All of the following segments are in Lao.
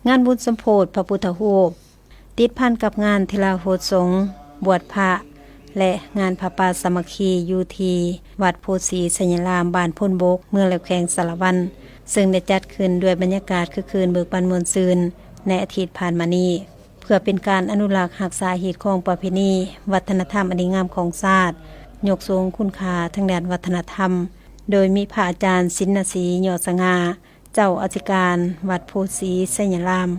ງານບຸນສົມໂພດພະພຸດທະຮູບ ຕິດພັນກັບງານເຖລາຫົດສົງ, ບວດພະ ແລະ ງານຜ້າປ່າສາມັກຄີ ຢູ່ທີ່ວັດໂພສີໄຊຍະລາມ ບ້ານໂພນບົກ ເມືອງແຫຼວແຂວງສາລະວັນ, ເຊິ່ງໄດ້ຈັດຂຶ້ນດ້ວຍບັນຍາກາດຄຶກຄື້ນເບີກບານມ່ວນຊື່ນໃນອາທິດຜ່ານມານີ້ ເພື່ອເປັນການອະນຸລັກຮັກສາຮີດຄອງປະເພນີ ວັດທະນະທຳອັນດີງາມຂອງຊາດ, ຍົກສູງຄຸນຄ່າທາງດ້ານວັດທະນະທຳ, ໂດຍມີພະອາຈານ ສິນນະສີ ຍອດສະຫງ່າ ເຈົ້າອະທິການວັດໂພສີໄຊຍະລາມ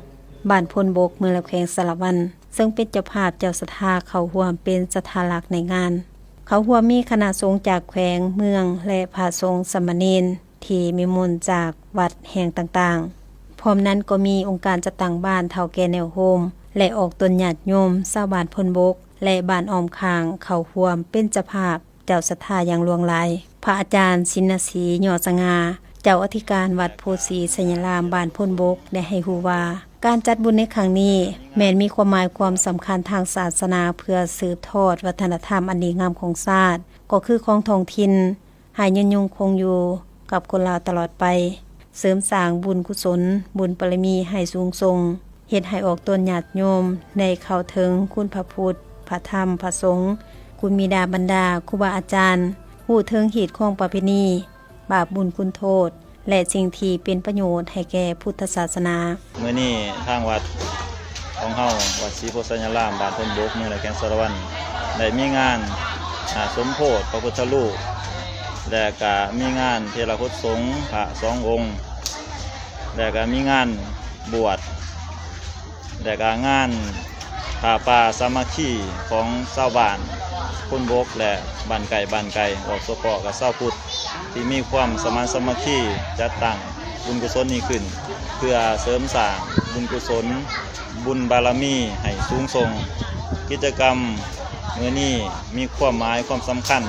ບ້ານໂພນບົກ ເມືອງແຫຼວແຂວງສາລະວັນ ເຊິ່ງເປັນເຈົ້າພາບເຈົ້າສັດທາເຂົ້າຮ່ວມເປັນສັດທາຫຼັກໃນງານ. ເຂົ້າຮ່ວມມີຄະນະສົງຈາກແຂວງ, ເມືອງ ແລະ ພະສົງສາມະເນນທີ່ນິມົນຈາກວັດແຫ່ງຕ່າງໆ. ພ້ອມນັ້ນກໍມີອົງການຈັດຕັ້ງບ້ານ, ເຖົ້າແກ່ແນວໂຮມ ແລະ ອອກຕົນຍາດໂຍມຊາວບ້ານໂພນບົກ ແລະ ບ້ານອ້ອມຂ້າງເຂົ້າຮ່ວມເປັນເຈົ້າພາບ ເຈົ້າສັດທາຢ່າງຫຼວງຫຼາຍ. ພະອາຈານ ສິນນະສີ ຍອດສະຫງ່າ ເຈົ້າອະທິການວັດໂພສີໄຊຍະລາມ ບ້ານໂພນບົກ ໄດ້ໃຫ້ຮູ້ວ່າ ການຈັດບຸນໃນຄັ້ງນີ້ ແມ່ນມີຄວາມໝາຍຄວາມສຳຄັນທາງສາສະໜາ ເພື່ອສືບທອດວັດທະນະທຳອັນດີງາມຂອງຊາດ, ກໍຄືຂອງທ້ອງຖິ່ນ ໃຫ້ຍືນຍົງຄົງຢູ່ກັບຄົນລາວຕະຫຼອດໄປ, ເສີມສ້າງບຸນກຸສົນ, ບຸນບາລະມີໃຫ້ສູງສົ່ງ, ເຮັດໃຫ້ອອກຕົນຍາດໂຍມໄດ້ເຂົ້າເຖິງຄຸນພະພຸດ, ພະທຳ, ພະສົງ, ຄຸນບິດາບັນດາ, ຄູບາອາຈານ, ຮູ້ເຖິງຮີດຄອງປະເພນີ, ບາບບຸນຄຸນໂທດ ແລະ ສິ່ງທີ່ເປັນປະໂຫຍດໃຫ້ແກ່ພຸດທະສາສະໜາ. ມື້ນີ້ທາງວັດຂອງເຮົາ ວັດສີໂພໄຊຍະລາມ ບ້ານໂພນບົກ ເມືອງແຫຼວແຂວງສາລະວັນ ໄດ້ມີງານ ອາ ສົມໂພດພະພຸດທະຮູບ ແລະ ກະມີງານເຖລະຫົດສົງພະສອງອົງ ແລະ ກະມີງານບວດ ແລະກະງານຜ້າປ່າສາມັກຄີຂອງຊາວບ້ານໂພນບົກ ແລະ ບ້ານໃກ້ບ້ານໄກ ເວົ້າສະເພາະກັບຊາວພຸດທີ່ມີຄວາມສະໝັນສາມັກຄີ ຈັດຕັ້ງບຸນກຸສົນນີ້ຂຶ້ນ ເພື່ອເສີມສ້າງບຸນກຸສົນ ບຸນບາລະມີໃຫ້ສູງສົ່ງ. ກິດຈະກຳມື້ນີ້ມີຄວາມໝາຍຄວາມສຳຄັນ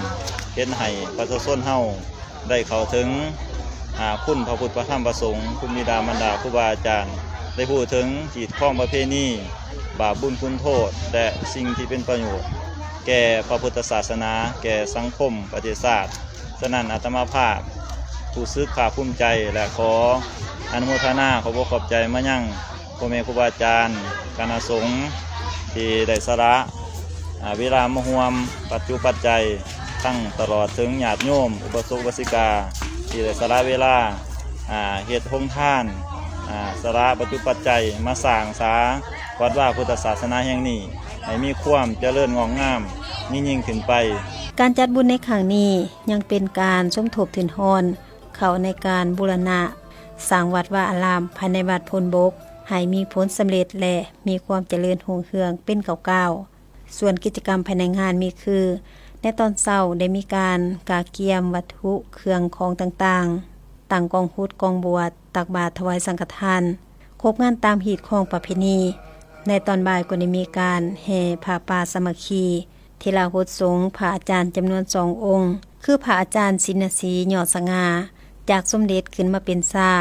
ເຮັດໃຫ້ປະຊາຊົນເຮົາ ໄດ້ເຂົ້າເຖິງ ອາ ຄຸນພະພຸດ ພະທຳ ພະສົງ, ຄຸນບິດາມານດາ, ຄູບາອາຈານ, ໄດ້ຮູ້ເຖິງຮີດຄອງປະເພນີ, ບາບບຸນຄຸນໂທດ ແລະ ສິ່ງທີ່ເປັນປະໂຫຍດແກ່ພະພຸດທະສາສະໜາ, ແກ່ສັງຄົມປະເທດຊາດ. ສະນັ້ນ ອາດຕະມາພາບຮູ້ສຶກພາກພູມໃຈ ແລະ ຂໍອະນຸໂມທະນາ ຂອບອົກຂອບໃຈມາຍັງ ພໍ່ແມ່ຄູບາອາຈານ ຄະນະສົງທີ່ໄດ້ສະຫຼະ ອາ ເວລາມາຮ່ວມປັດຈຸປັດໄຈ ທັງຕະຫຼອດເຖິງຍາດໂຍມ ອຸບາສົກອຸບາສິກາ ທີ່ໄດ້ສະຫຼະເວລາ ອາ ເຮັດໂຮງທານ ອາ ສະຫຼະປັດຈຸປັດໄຈ ມາສ້າງສາວັດວາພຸດທະສາສະໜາແຫ່ງນີ້ ໃຫ້ມີຄວາມຈະເລີນງອກງາມຍິ່ງໆຂຶ້ນໄປ. ການຈັດບຸນໃນຄັ້ງນີ້ ຍັງເປັນການສົມທົບທຶນຮອນ ເຂົ້າໃນການບູລະນະສ້າງວັດວາອາລາມພາຍໃນວັດໂພນບົກ ໃຫ້ມີຜົນສຳເລັດ ແລະ ມີຄວາມຈະເລີນຮຸ່ງເຮືອງເປັນກ້າວໆ. ສ່ວນກິດຈະກຳພາຍໃນງານມີຄື ໃນຕອນເຊົ້າໄດ້ມີການກະກຽມວັດຖຸເຄື່ອງຂອງຕ່າງໆ, ຕັ້ງກອງຫຸດກອງບວດ, ຕັກບາດຖວາຍສັງຄະທານ, ຄົບງານຕາມຮີດຄອງປະເພນີ. ໃນຕອນບ່າຍກໍໄດ້ມີການແຫ່ຜ້າປ່າສາມັກຄີ ເຖລາຫົດສົງ ພະອາຈານຈຳນວນສອງອົງ ຄືພະອາຈານສິນນະສີ ຍອດສະຫງ່າ ຈາກສົມເດັດຂຶ້ນມາເປັນຊາ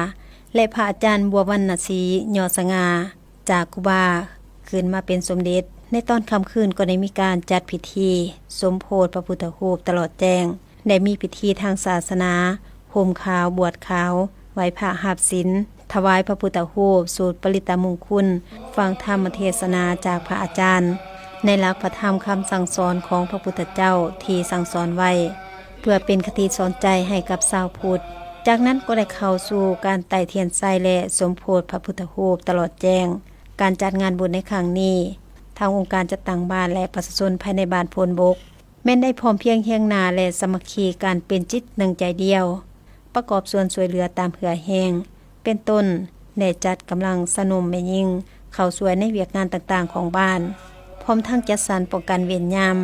ແລະ ພະອາຈານບົວວັນນະສີ ຍອດສະຫງ່າ ຈາກຄູບາຂຶ້ນມາເປັນສົມເດັດ. ໃນຕອນຄ່ຳຄືນກໍໄດ້ມີການຈັດພິທີສົມໂພດພະພຸດທະຮູບຕະຫຼອດແຈ້ງ, ໄດ້ມີພິທີທາງສາສະໜາ, ຫົ່ມຂາວ, ບວດຂາວ, ໄຫວ້ພະຮັບສິນ, ຖວາຍພະພຸດທະຮູບ, ສູດປະລິດຕະມຸງຄຸນ, ຟັງທຳມະເທສະໜາຈາກພະອາຈານ ໃນຫຼັກພະທຳຄຳສັ່ງສອນຂອງພະພຸດທະເຈົ້າທີ່ສັ່ງສອນໄວ້ ເພື່ອເປັນຄະຕິສອນໃຈໃຫ້ກັບຊາວພຸດ. ຈາກນັ້ນກໍໄດ້ເຂົ້າສູ່ການໄຕ້ທຽນໄຊ ແລະ ສົມໂພດພະພຸດທະຮູບຕະຫຼອດແຈ້ງ. ການຈັດງານບຸນໃນຄັ້ງນີ້ ທາງອົງການຈັດຕັ້ງບ້ານ ແລະ ປະຊາຊົນພາຍໃນບ້ານໂພນບົກ ແມ່ນໄດ້ພ້ອມພຽງຮຽງໜ້າ ແລະ ສາມັກຄີກັນເປັນຈິດໜຶ່ງໃຈດຽວ, ປະກອບສ່ວນຊ່ວຍເຫຼືອຕາມເຫື່ອແຮງ ເປັນຕົ້ນ ໄດ້ຈັດກຳລັງຊາວໜຸ່ມແມ່ຍິງເຂົ້າຊ່ວຍໃນວຽກງານຕ່າງໆຂອງບ້ານ, ພ້ອມທັງຈັດສັນປ້ອງກັນເວນຍາມ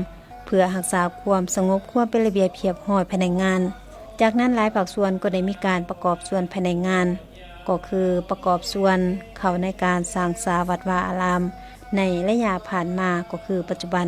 ເພື່ອຮັກສາຄວາມສະຫງົບ ຄວາມເປັນລະບຽບຮຽບຮ້ອຍພາຍໃນງານ. ຈາກນັ້ນຫຼາຍພາກສ່ວນກໍໄດ້ມີການປະກອບສ່ວນພາຍໃນງານ ກໍຄືປະກອບສ່ວນເຂົ້າໃນການສ້າງສາວັດວາອາລາມໃນໄລຍະຜ່ານມາ ກໍຄືປັດຈຸບັນ.